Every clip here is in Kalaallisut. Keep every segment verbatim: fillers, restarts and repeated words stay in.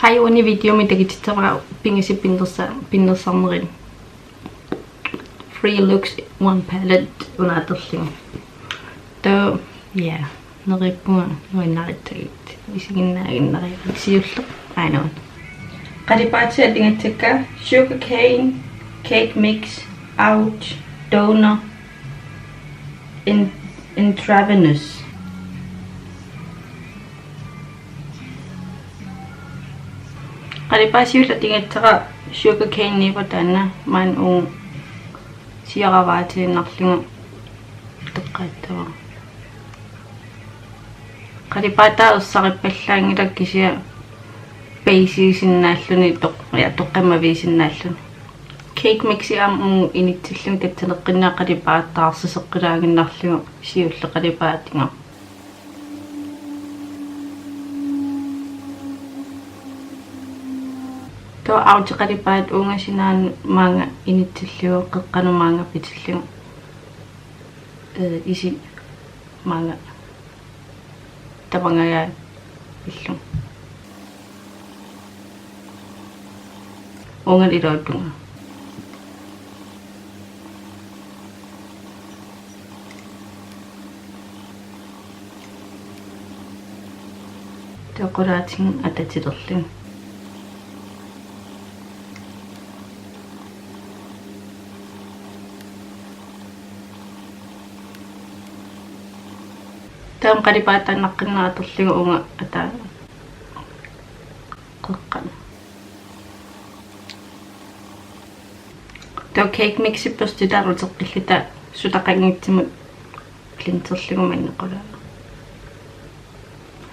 Ajugaani videomi takutissavara pingasut pinnersa-, pinnersarnerit. Three looks, one palette una atorlugu. Taava, ja, neriuppunga nuannarissagit. Isiginnaaginnariaruk siulleq aajuna. Qalipaatit atugassakka Sugarcane, Cake Mix, Out, Donor, In-, Intravenous. Qalipaat siulleq atugassara Sugarcane-iuvoq, taanna maani uunga siaruaatiinnarlugu toqqaassavara. Qalipaataa ersarippallaanngilaq kisianni base-iusinnaalluni toq-, ja, toqqammaviusinnaalluni. Cake Mix-i aamma uunga inissillugu tassaneqqinnaaq qalipaat taarsiseqqilaaginnarlugu siulleq qalipaataa atuga. Taava Out-i qalipaat uunga sinaanut maanga inissillugu, qeqqanut maanga pitillugu. Ee, isit maanga tamangajaat pillugu. Uunga iluatunga. Taava qulaatigut atatilerlugu. Taava qalipaataa naqqinnaaq atorlugu uunga ataa qeqqanut. Taava Cake Mix-i børstitaa uteqqilluta sutaqanngitsumut blenderlugu maanna qulaa.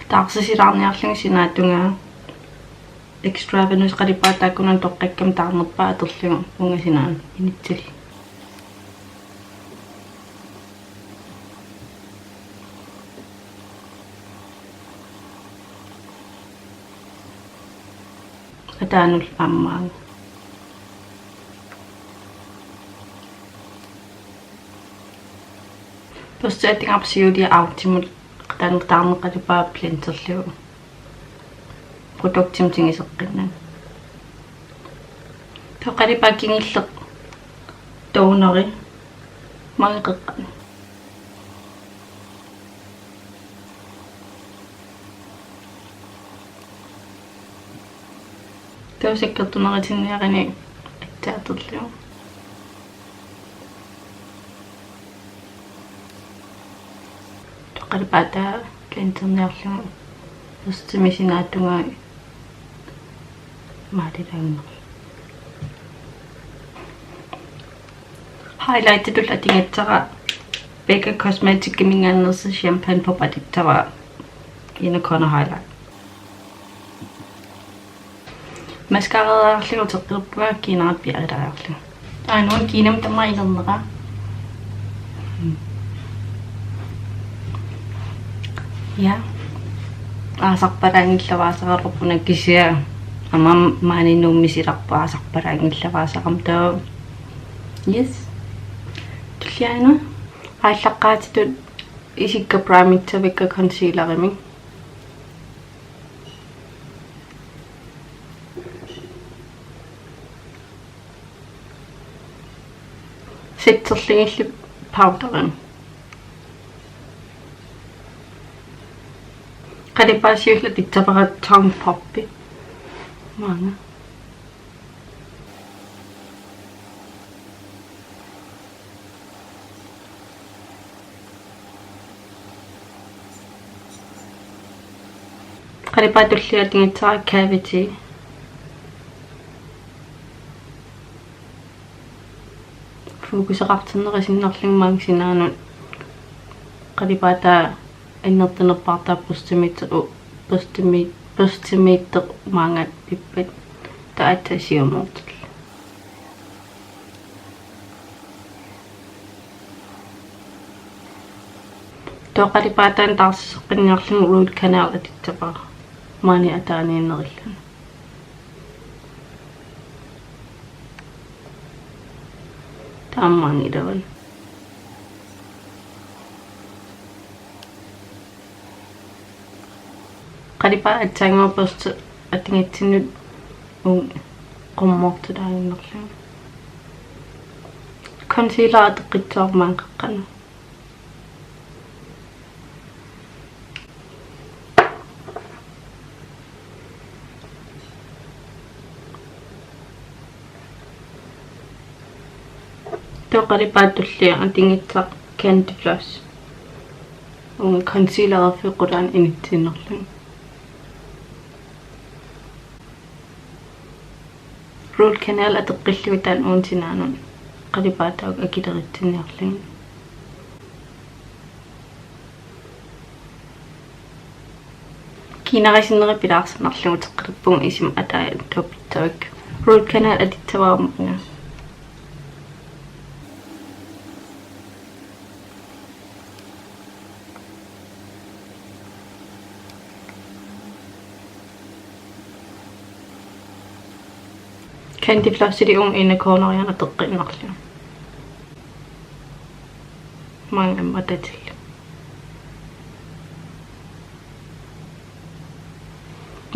Taarsisilaarniarlugu sinaatungaa. Extravenous qalipaataa taakkununnga toqqakkama taarnerpaaq atorlugu uunga sinaanut inissillugu. Ataanullu aamma maanga. Børsti atugarput siulia Out-imut taanna taarneq qalipaat blenderlugu produktimut tiguseqqinnagu. Taava qalipaat kingulleq Donor-i maanga qeqqanut. Taava sakkortunerutinniaruni atsaaterlugu. Taava qalipaataa blenderniarlugu børstimik sinaatungaa maalilaanngilaq. Highlightitullu atugassara Becca Cosmeticsiminngaanneersoq Champagne Pop atussavara Inner Corner Highlight. Mascarareeriarlugu uteqqilerpunga kiinara piarilaariarlugu. Aajuna kiinama tamaat inernera. Ja. Aasarpalaanngillavaasaramik kisianni aamma maani Nuummi silarput aasarpalaanngillavaasaramik taava. Yes. Tulliani aallaqqaatitut isikka primerissavikka concealerimik. Setterlugillu powderimik. Qalipaat siulleq atussavara Tongue Pop-i maanga. Qalipaat tullia atugassara Cavity. Fokuseqartinnerusinnarlugu maanga sinaanut qalipaataa annertunerpaartaa børstimiittoq, u-, børstimi-, børstimiittoq maanga pippat taava aatsaat siumuutut. Taava qalipaataa taarsiseqqinniarlugu Root Canal atussavara maani ataaniinnerilluni. Taamaanngilaq. Qalipaat aatsaannguaq børsti Atugatsinnut uunga qummoortulaaginnarlugu. Concealer atoqqissavarma qaqqanut. Taava qalipaat tullia atugassaq Candy Floss. Uunga concealer affeqqulaani inissinnerlun. Root canal atoqqillugu taanna uunga sinaanut qalipaataavoq akilerutsinniarlugu. Kiinarisinneri pilaarsinnarlugu uteqqilippugut isima ataatupittoik. Root canal atussavara uunga. Candy Flossili uunga inner cornerianut atoqqiinnarlugu. Maanga aamma atatillugu.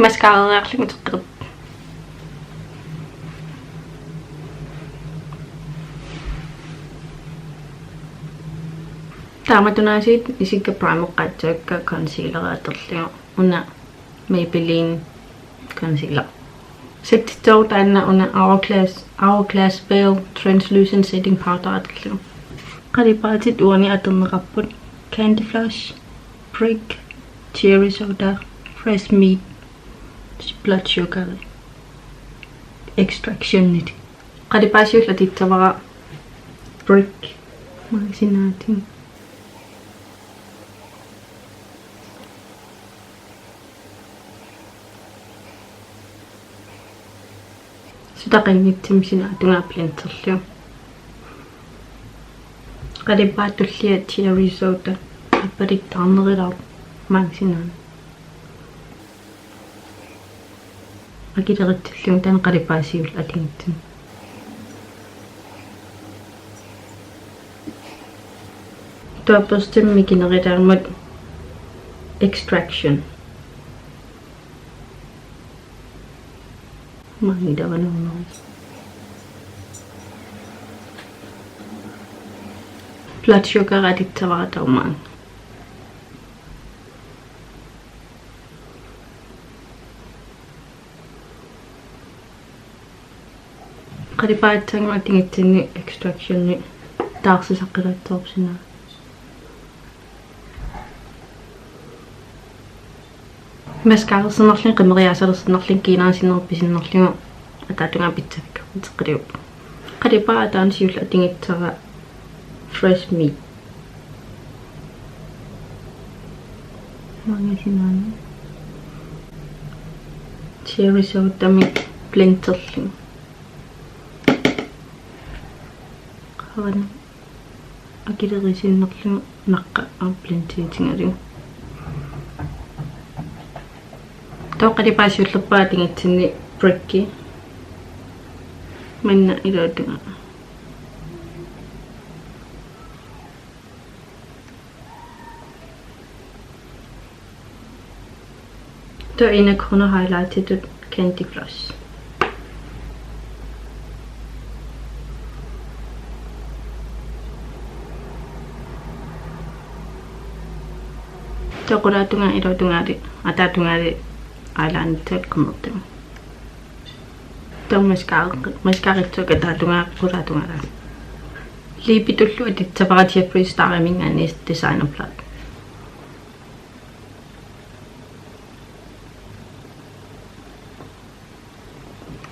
Mascarariarlugu uteqqilippugut. Taamatut aasiit isikka primeqqaassavakka concealeri atorlugu una Maybelline concealer. Settissavara taanna una Hourglass, Hourglass Veil Translucent Setting Powder atorlugu. Qalipaatit uani atorneqarput Candy Floss, Brick, Cherry Soda, Fresh Meat, Blood Sugar, Extraction-it. Qalipaat siulleq atussavara Brick, maanga sinaatigut. Sutaqanngitsumik sinaatungaa blenderlugu. Qalipaat tullia Cherry Soda appalittaarnerulaarpoq maanga sinaanut. Akilerutsillugu taanna qalipaat siulleq atugassaq. Taava børstimik mikinerulaarmat Extraction. Maanga taava nuunnerusoq. Blood Sugar atussavara taava maanga. Qalipaat aamma atugassani Extraction-i taarsisaqqilaatsoorsinaa. Mascararsinnarlunga qimeriaasalersinnarlunga kiinarisinneri pisinnarlugu ataatungaa pissavakka uteqqiliuppoq. Qalipaat taanna siulleq atugassara Fresh Meat. Maanga sinaanut. Cherry Sodamik blenderlugu. Qaavani akilerisinnarlugu naqqaa blendiutigalugu. Taava qalipaat siullerpaaq atugassani Brick-i. Maanna iluatungaa. Taava inner corner highlightitut Candy Floss. Taava qulaatungaa iluatungaali ataatungaali eyelineritut qimmertugut. Taava mascara, mascararissavakka ataatungaa qulaatungaalaat. Lippitullu atussavara Jeffree Stariminngaanniit Designer Blood.